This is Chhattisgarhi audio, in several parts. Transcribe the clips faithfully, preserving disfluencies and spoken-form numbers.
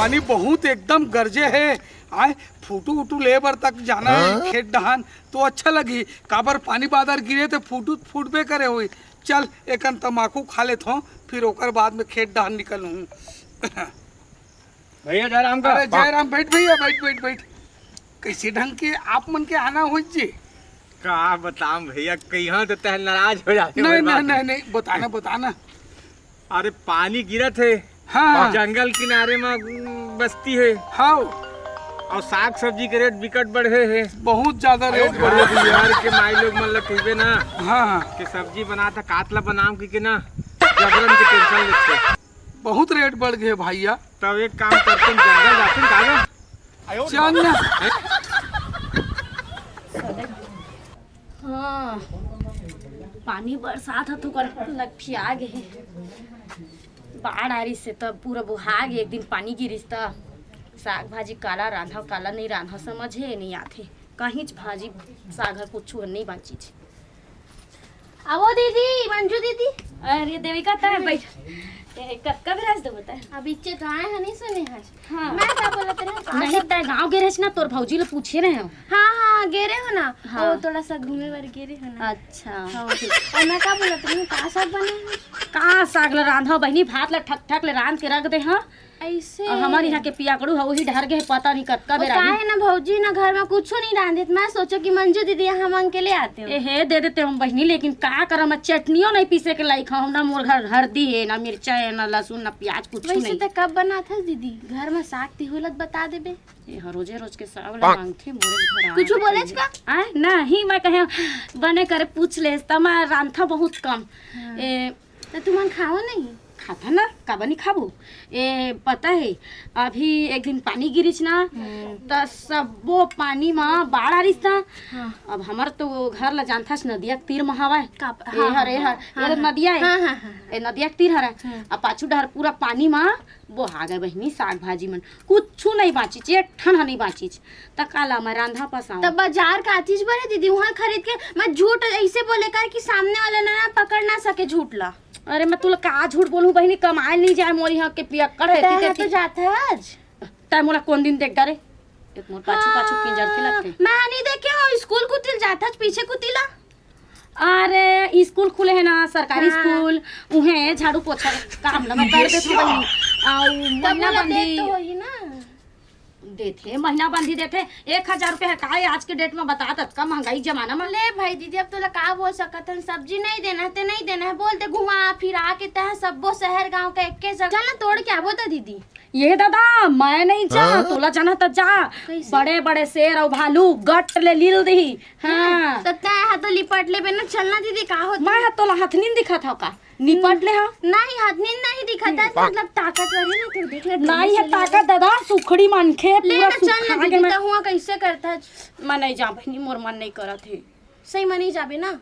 पानी बहुत एकदम गरजे हे। आय, फोटो उटो ले बर तक जाना हे खेत डहान, तो अच्छा लगही। काबर पानी बादर गिरे, तो फोटो फूटबे करे होई। चल, एकन तमाकू खा लेत हों, फिर ओकर बाद में खेत डहान निकलहूँ। भैया जयराम का। अरे जयराम, बैठ भैया, बैठ, बैठ, बैठ। कैसे ढंग के आप मन के आना होइस जी? का बताम भैया, कहिया तो तह नाराज हो जाते नहीं, हर नहीं, बात नहीं, में। नहीं, बताना, बताना। अरे पानी गिरत हे। हाँ, हाँ। जंगल किनारे में बस्ती हे। हाँ। अउ साग सब्जी के रेट बिकट बढ़े हे। बहुत ज्यादा रेट बढ़े भैया। घर के माई लोग मन ल कहिबे ना हाँ, हाँ। कि सब्जी बनात हे, कातला बनाम कहिके ना, जबरन के टेंशन लेथे। बहुत रेट बढ़ गे भैया। तब एक काम करते हैं, जंगल जाते हैं, का रे? चल ना। हाँ, पानी बरसात ह तो कर लकफिया गे हे। बाढ़ आ रही से तब पूरा बोहा गे, एक दिन पानी गिरिस त साग भाजी काला रांधव, काला नहीं रांधव, समझे नहीं आथे। कहींच भाजी साग ह कुछु ह नहीं बांचिस। आवो दीदी, मंजू दीदी। अरे देविका, तैं बैठ। ए, कतका बिराज दो बता। अब इच्चे तो आए हन, नहीं सुने हस। हाँ। मैं का बोलत रहे, का नहीं, सब तैं गाँव गे रहेस ना, तोर भौजी ल पूछे रहे हो। हाँ, हाँ, गे रहे हो ना। हाँ। ओ, थोड़ा सा घूमे बर गे रहे हो ना। अच्छा। हाँ, ठीक। अउ मैं का बोलत रहे, का साग बने हे? का साग ल रांधव बहिनी, भात ल ठक ठक ले रांध के रख दे, हाँ। ऐसे? अउ हमर यहाँ के पियाकड़ू ह, वही डहर गे हे, पता नहीं कतका ओ, बेर आही। काहे ना भौजी ना घर में कुछो नहीं रांधे, त मैं सोचो कि मंजू दीदी यहाँ मांग के ले आते हो। ए हे, दे देते हम बहिनी, लेकिन का करम, चटनियो नहीं पीसे के लायक हम ना, मोर घर हरदी हे, ना मिर्चा हे, ना लहसुन, ना प्याज, कुछ वैसे नहीं। तो कब बनात हस दीदी? घर में साग तिहुलत बता देबे। ए ह रोजे रोज के साग ला मांगथे, मोरे घर आ कुछ बोलेच का? आय, नहीं, मैं कहे बने करे पूछ ले, त मैं रांधथा बहुत कम। हाँ। ए, त तुमन खाओ नहीं? खाता ना, काबर नहीं खाबो? ए, पता हे, अभी एक दिन पानी गिरिस ना, हम्म। त सब्बो पानी म बाढ़ आ रिस ना। हाँ। अब हमर तो घर ला जानथस, नदिया के तीर म हवय। का प-, ए हाँ, हर, ए हाँ, हर, हाँ, ए हाँ। नदिया हे। हाँ, हाँ, हाँ, हाँ। ए नदिया के तीर हरय। हाँ। अब पाछू डहर पूरा पानी म बोहा गे बहिनी, साग भाजी मन कुछु नहीं बांचिच, एक ठन ह नहीं बांचिच। त काला मैं रांधा पसाऊं? त बाजार काचिच बने दीदी, वहां खरीद के मैं झूठ ऐसे बोले कर कि सामने वाला ना, ना पकड़ ना सके झूठ ला। अरे मैं तुला का झूठ बोलूं बहिनी, कमाए नहीं जाए मोर यहाँ के पियक्कड़ है, तैं ठीक है, तो ठीक। जात हस। तैं मोला कौन दिन देख डारे? एक मोर पाछू, पाछू किंजर के लगथे। मैं नहीं देखे हूँ, स्कूल कुतिल जात हस, पीछे कुतिला। अरे स्कूल खुले है ना, सरकारी हाँ। स्कूल, उहे झाड़ू पोछा काम लगा कर देत हो बहिनी। अउ तब महीना मोला बंदी देत तो होही ना। देथे, महीना बंदी देथे। एक हजार रुपया है का आज के डेट में, बता, ततका महंगाई के जमाना में। ले भाई दीदी, अब तोला का बोल सकत हन, सब्जी नहीं देना है ते नहीं देना है, बोल दे, घुमा फिरा के तह सब्बो शहर गांव का एक के जगह। चल ना, तोड़ के आबो त दीदी। ये दादा, मैं नहीं जा, हाँ? तोला जाना त जा। कैसे? बड़े बड़े शेर अउ भालू गट ले लील दिही। हाँ। त तैं ह तो लिपट लेबे ना, चल ना दीदी, का होत? मैं ह तोला हथनीन दिखत हव का? निपट ले हा। नहीं, हथनीन नहीं दिखत है, मतलब ताकतवर है ना, तू देख ले, नहीं है ताकत दादा, सुखड़ी मनखे, ले पूरा ना, चल ना सुखा दीदी, के मैं त हुआ कैसे करता है? मैं नहीं जा बहिनी, मोर मन नहीं करत हे। सही में नहीं जाबे ना?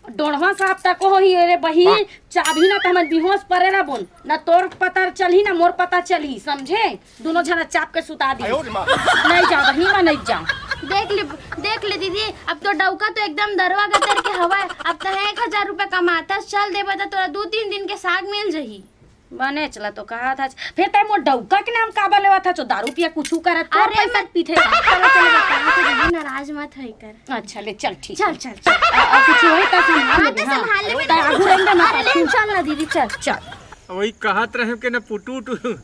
डोढ़वा साहब तक हो ही रे बही, चाबही ना त हमन बिहोश परे रबोन, ना तोर पता चलही ना मोर पता चलही, समझे? दोनों झना चाप के सुता दी। नहीं जा बही, मैं नहीं जा। देख ले, देख ले दीदी, अब तो डौका तो एकदम दरवा गतर के हवय। अब तो एक हजार रुपया कमाता, चल देबा त तोरा दू तीन दिन के साग मिल जही। बने चला तो कहा था, फिर तै मोर डौका के नाम काबर लेवा था? जो दारू पिया कुछ करा, तोर अरे पैसा मैं पीथे। चलो, चलो, बता, तो दीदी नाराज मत होई कर। अच्छा, ले चल, ठीक चल, है। चल, चल। आ, आ, कुछ होई त संभाल हाँ, लेबे, तो हाँ। संभाल लेबे। त आगू रंग ना अरे, ले, पाछू। चल ना दीदी, चल। चल। वही कहत रहे के ना पुटू उटू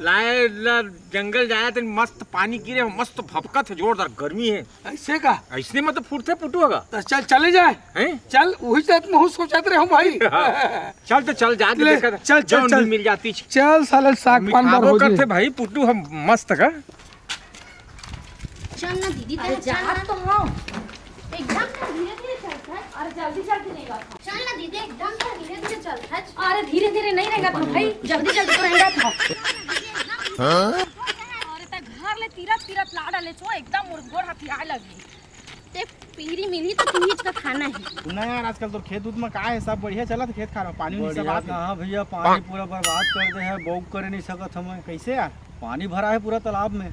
लाए ला जंगल जाया त मस्त पानी गिरे हो, मस्त भपकत है, जोरदार गर्मी है। ऐसे का? ऐसने में तो फुरथे पुटू होगा। त चल, चले जाए। हैं? चल, वही से महू सोचत रहे हूँ भाई। चल तो चल, जा ले, देखा था। चल, चल, जौन चल। भी मिल जाती छ। चल साले, साग पान बार मिठाबो हो करथे जाए। भाई पुटू हम मस्त का। चल ना दीदी, अरे तैं जा चल ना। तो हाँ। एकदम तो धीरे धीरे चल, चल। अरे जल्दी जल्दी नहीं बात। चल ना दीदी, एकदम तो धीरे धीरे चल, चल। अरे धीरे धीरे नहीं रहेगा तो भाई, जल्दी जल्दी तो रहेगा तो। अरे त घर ले तीरत तीरत ला डाले छो, एकदम मोर गोड़ हथियाए लगी। ते पीरी मिली तो तुहीच का खाना है। सुना यार, आजकल तोर खेत उत में का है, सब बढ़िया चलत है खेत खार में, पानी उनी सब बढ़िया आत है? कहाँ भैया, पानी पूरा बर्बाद कर दे है, बउग करे नहीं सकत हमें। कैसे यार? पानी भरा है पूरा तालाब में।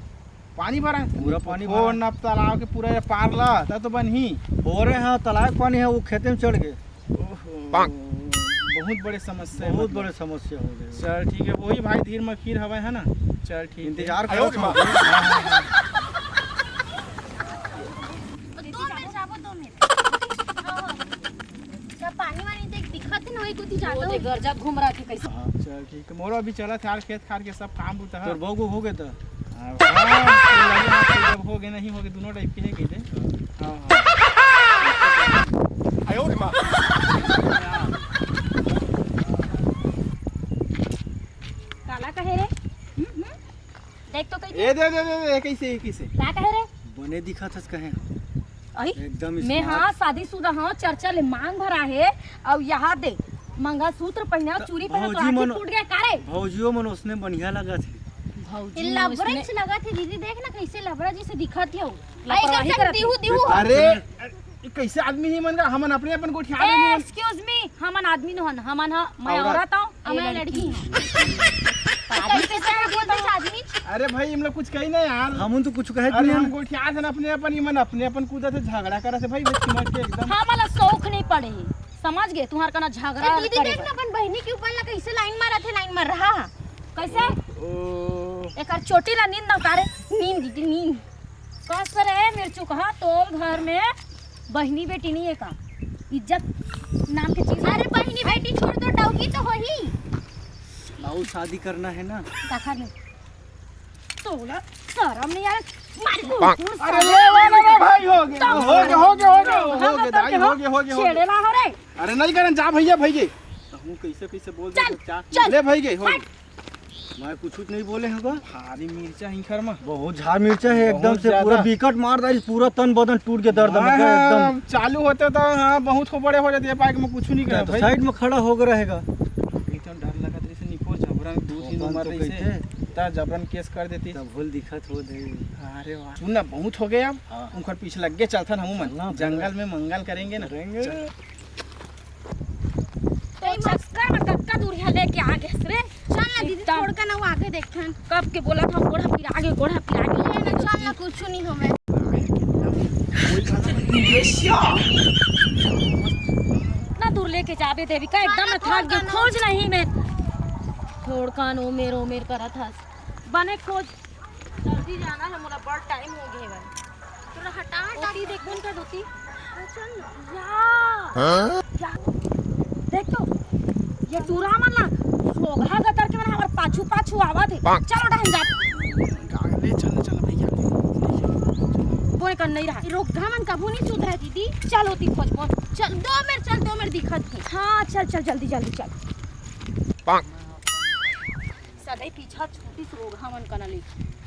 पानी भरा है? पूरा पानी भरा है। ना तालाब के पूरा ये पार ला, तब तो बनही। हो रहे हैं, तालाब के पानी है, वो खेते में चढ़ गए। ओहो। बहुत बड़े समस्या है, बहुत मतलब। बड़े समस्या हो गए। चल ठीक है, वही भाई धीर मखीर हवय, है ना? चल ठीक है। इंतजार करो तुम। दो मिनट जाबो, दो मिनट। हाँ, हाँ। क्या पानी वानी देख दिखत है ना, वही कुछ ज्यादा वो हो देख, गरजा घूम रहा थी कैसे। हाँ, चल ठीक है, मोरो अभी चलत हे यार, खेत खार के सब काम बुता है। तोर बहू को हो गए तो? हाँ, हाँ, जब हो गए नहीं हो गए, दोनों टाइप के है कह दे। हाँ, हाँ। काला कहे रे? हम्म, हम्म। देख तो कहीं ए, दे, दे, दे, दे, कैसे, कैसे? का कहे रे? बने दिखत हस कहे। अही? एकदम मैं smart। हाँ, शादीशुदा हाँ, चर्चा ले मांग भरा है, और यहाँ दे, मंगलसूत्र पहना, त चूड़ी पहना, तो भौजी आँखी मन, फूट गया का रे? भौजियो मन उसने बढ़िया लगा थे। भौजी ए, मन लबरा उसने से लगा थे दीदी, देख ना कैसे लबरा जैसे दिखत हो। लापरवाही अरे, करत दिहू, है। दिहू। अरे, ये कैसे आदमी ही मन का, हमन अपने अपन गोठिया ए, में ही मन। Excuse me, हमन आदमी नहन, हमन ह, मैं औरत। औरत हूँ, ए, मैं लड़की। लड़की हूँ। आदमी कैसे है बोल दे आदमी? अरे भाई, हम लोग कुछ कही ना यार। हमन तो कुछ कहे अरे नहीं। हम गोठिया थे ना अपने अपन, ये मन अपने अपन कूदा थे, झगड़ा करा थे भाई, बस समझ के एकदम। हाँ, मतलब शौक नहीं पड़े, समझ गए? तुम्हार का ना झगड़ा ए, दीदी करे देख ना बर। अपन बहनी के ऊपर ला कैसे लाइन मारा थे, लाइन मार रहा। कैसे? ओ। एकर चोटी ला नींद ना उतारे, नींद दीदी, नींद। कस रे मिर्चुकहा, तोर घर में बहिनी बेटी नहीं है का? इज्जत नाम के चीज है? अरे बहिनी बेटी छोड़ दो, डौकी तो होही। अउ शादी करना है ना? का घर में? तोला शरम नहीं आवे? मार को अरे ले, ले, ले, ले, भाई, हो गया, हो गया, हो गया, हो गया, हो गया, दाई, हो गया, हो गया, हो गया। छेड़े ना हो रे। अरे नहीं करन, जा भैया, भैया। कहूँ कैसे, कैसे बोल दे, चल, क्या? चल। ले भाई गए, हो गया। मैं कुछ नहीं बोले हूँ बा। भारी मिर्चा ही घर में। बहुत झार मिर्चा है, बहुत एकदम से पूरा ज्यादा। बिकट मार डाली, पूरा तन बदन टूट के दर्द में हाँ, एकदम। चालू होते तो हाँ, बहुत को बड़े हो जाते, ये पाइक में कुछ नहीं क्या कहा तो भाई। Side में खड़ा हो गया रहेगा। एकदम डर लगा तेरे से निको, जबरन दो तीन अपन उम्र तो रही से, कहते। ता जबरन केस कर देती। तब भूल दिखत हो दे। अरे वाह, सुन ना, बहुत हो गया अब। हाँ। उनकर पीछे लग गए, चलथन हम मन। चलना, जंगल में मंगल करेंगे ना। करेंगे। चल। तो चक्कर में कतका दूरिहा लेके आ गेस रे। चल ना दीदी, एकदम। थोड़का ना वो आगे देखथन। कब के बोला था, गोड़ा पिरा गे, गोड़ा पिरा गे। ले ना, चल ना, कुछ नहीं होवे। ना दूर लेके जाबे देविका, एकदम चल ना, मैं थक गई। थोड़का ना। खोज नहीं मैं। थोड़का न ओमेर ओमेर करत हस। बने खोज। जल्दी जाना है, मोला बड़ time हो गए बा। तोरा हटा, हटा। ओती देख, कौन कर ओती? चल ना। या। हाँ? या। देख तो, ये टूरा मन ना, सोगहा गतर के मन हमर पाछू, पाछू आवत हे। चलो, डहन जा। ले चल, ले चल, भैया। कोई कर नहीं रहा। ये रोगधा मन कभू नहीं सुधरा, दीदी। चल, ओती खोज, खोज। चल, दो मेर, चल, दो मेर दिखत हे। हाँ, चल, चल, जल्दी, जल्दी चल। सदाई पीछा छूटी से रोगहा मन कना ले।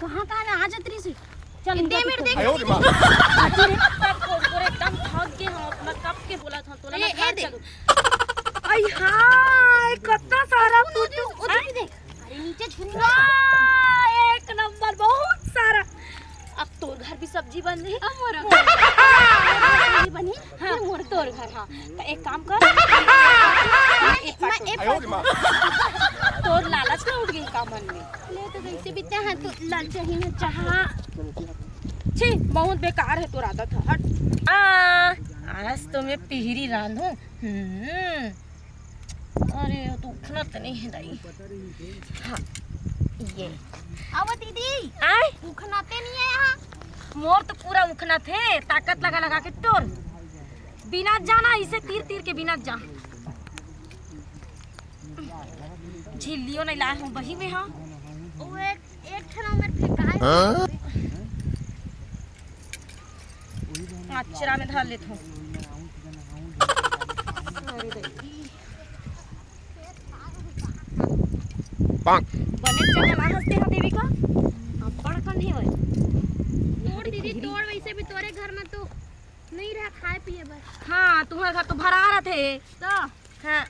कहाँ, कहाँ ना आ जात रही से? चल, इतने इधर मेर देख। आयो रे माँ। आती रे, तब को, को एकदम थक गए हम, अपना कब के बोला था, तोला ए, ना ए, घर देख। चलो। आई हाय, कितना सारा उधर, उधर, उधर देख। अरे, नीचे झुरी ना। वाह, एक नंबर, बहुत सारा। अब तोर घर भी सब्जी बन रही। अब मोर घर भी बनी। हाँ, फिर मोर तोर घर, हाँ। तो एक काम कर। एक मैं, बात एक आयो रे माँ। तोर लालच ना उठ गई का मन में? ले तो कैसे बीते हैं, तू लालच ही है, चाहा। छी, बहुत बेकार है तोर आदत है, हट। आ, आज तो मैं पिहरी रांधू। हम्म। अरे, वो तो उखना तो नहीं है दाई। हाँ, ये। अब दीदी, आय? उखनाते नहीं है यहाँ। मोर तो पूरा उखना थे, ताकत लगा लगा के टोर। बिना जाना इसे तीर तीर के बिना जा। झिल्लियों नहीं लाए हूँ बही में, हाँ। वो एक, एक ठन में फेंकाए। हाँ? अचरा में धर लेत हूँ। अरे दाई। बने जगह ला हंसते हो देवी का। अब्बड़ कन हे भाई। तोड़ दीदी, तोड़, वैसे भी तोरे घर में तो नहीं रहा खाए पिए बस। हाँ, तुम्हारे घर तो भरा रहा थे। तो? हाँ,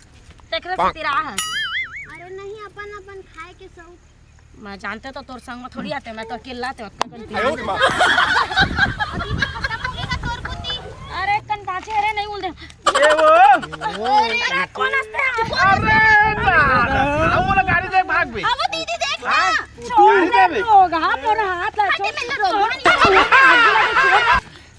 तेकरे से तेरा है। अरे नहीं, अपन, अपन खाए के शौक। मैं जानते तो तोर संग में थोड़ी आते, मैं तो अकेला आते, ओतना कन पी। आयो रे माँ। अभी तो खत्म हो गया तोर बुद्धि। अरे कन बाचे, अरे नहीं बोल दे। ए वो। अरे कौन हंसते हैं? अरे ना, हम लोग गाड़ी देख भाग भी। अब दीदी देख ना। हाँ? छोड़ गाड़ी दे दे बे। लोग, हाँ, मोर हाथ ला हटे छोड़। मेरे लोग। छोड़,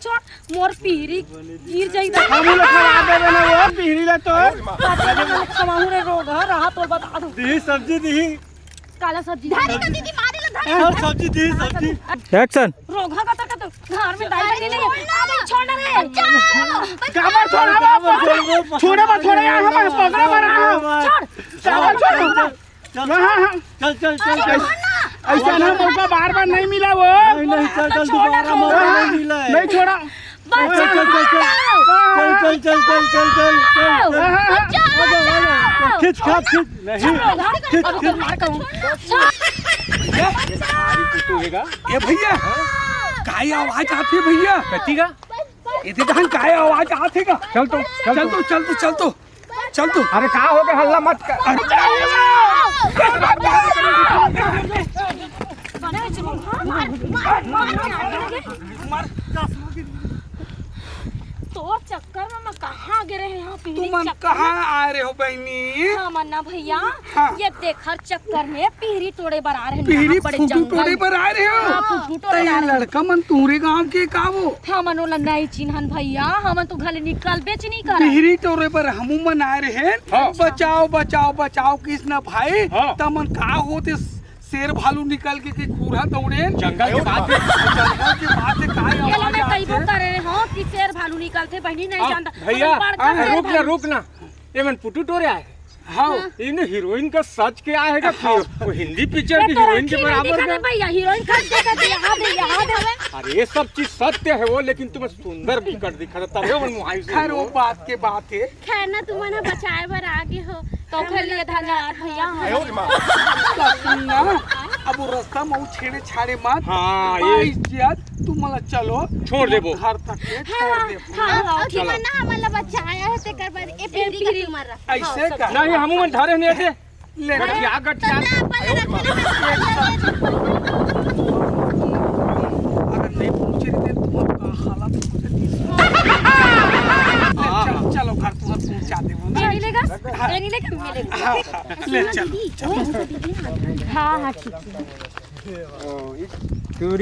छोड़, छोड़। अउ पीहरी गिर जाई त। हम लोग खवा देबे ना वो पीहरी ला तो। बात में खवाहूं रे रोगहा, रहा तोर बता दो। दिही सब्जी दिही। काला सब्जी? धरे तो दीदी, मारे ला धरे। अउ सब्जी दिही सब्जी। एक्शन। रोगहा का तो, का तो घर में दाई बहिनी नहीं है। अबे छोड़ ना रे। बचाओ, काबर छोड़ा बचाओ। छोड़े बा, छोड़े यार, हम पकड़ा बना है। छोड़। काबर छोड़। चल, हाँ, हाँ, हाँ। चल, चल, चल, अरे चल। छोड़ ना। ऐसा ना मौका बार-बार नहीं मिला वो। नहीं, नहीं, चल, चल, छोड़ ना, दोबारा छोड़ मौका ना। नहीं मिला है। नहीं छोड़ा। बचाओ, चल, चल, चल, चल। बचाओ। चल, चल, चल, चल। बचाओ, आ जा, आ जा। बचाओ। खींच, खींच, खींच। नहीं। छोड़ ना। खींच, अभी तो खींच। मार करूँ। छोड़। ये भैया, काय आवाज आथे भैया? कती का? ये दे दहन काय आवाज आथे का? चल तो, चल चल तो। तो, चल तो, चल तो। चल तो। अरे का हो गया, हल्ला मत कर। अरे तोर चक्कर में मैं कहाँ गिरे हँव यहाँ पीहरी तुमन चक्कर में? कहाँ आए रहे हो बहिनी? हमन ना भैया, हाँ। ये देखर चक्कर में पीहरी टोरे बर आ रहे हैं, पीहरी यहाँ बड़े फुटू जंगल टोरे में। बर आए रहे हो? हाँ, फुटू त टोरे ये बर आ रहे हैं। लड़का मन तुहरे गांव के का वो? हमन ओला नहीं चिन्हन भैया, हमन तो घले निकलबेच नहीं करन। पीहरी टोरे बर हमू मन आए रहे हैं। हाँ। बचाओ, बचाओ, बचाओ किस ना भाई। हाँ। तमन का होते शेर भालू निकल के, के घूरा दौड़े। जंगल के बात है। जंगल के बात है, का ये लो आवाज मैं आते? कहिबो करे रहे हो कि शेर भालू निकलथे, बहिनी नहीं हाँ, जानता। भैया, अरे बड़का हाँ, शेर रुक ना, भालू। रुक ना। ये मन फुटू टोरे आए। हाँ। इन्हें हीरोइन का सच के आए है का? हाँ। वो हिंदी पिक्चर ये की तो हीरोइन के रखी नहीं बराबर दिखा ना। भैया, हीरोइन का देखा दे, यहाँ दे, यहाँ दे। अरे ये सब चीज सत्य है वो, लेकिन तुम्हें सुंदर बिकट दिखा था, तबे मन मुहाई से खैर, वो हो। बात के बात है। खैर ना, तुमन ह बचाए बर आगे हो, तो ओखर लिए धन्यवाद भैया। तो सुन ना, अब वो रास्ता में वो छेड़े छाड़े मत। हाँ, ये बाईस जिया, तू मला चलो, छोड़ देबो। घर तक के हाँ, छोड़ हाँ, देबो। हाँ, हाँ, ठीक चलो। है ना, हमन ला बचाया है, तेकर बर ए ए पीढ़ी का पीढ़ी। तुमन रख। ऐसे हाँ, का? नहीं, हमू मन धरे नहीं थे। ले ना। गठिया, गठिया। तो ना, अपन रख ले। अगर नहीं पहुंचे थे, तो का हालत हो जाती। ले, चल, चलो घर, तुमन पहुंचा देबो। ये नहीं लेगा? ये नहीं लेगा? मिलेगा। हाँ, ले, चलो, चलो। हाँ, हाँ, ठीक है। ओ, इस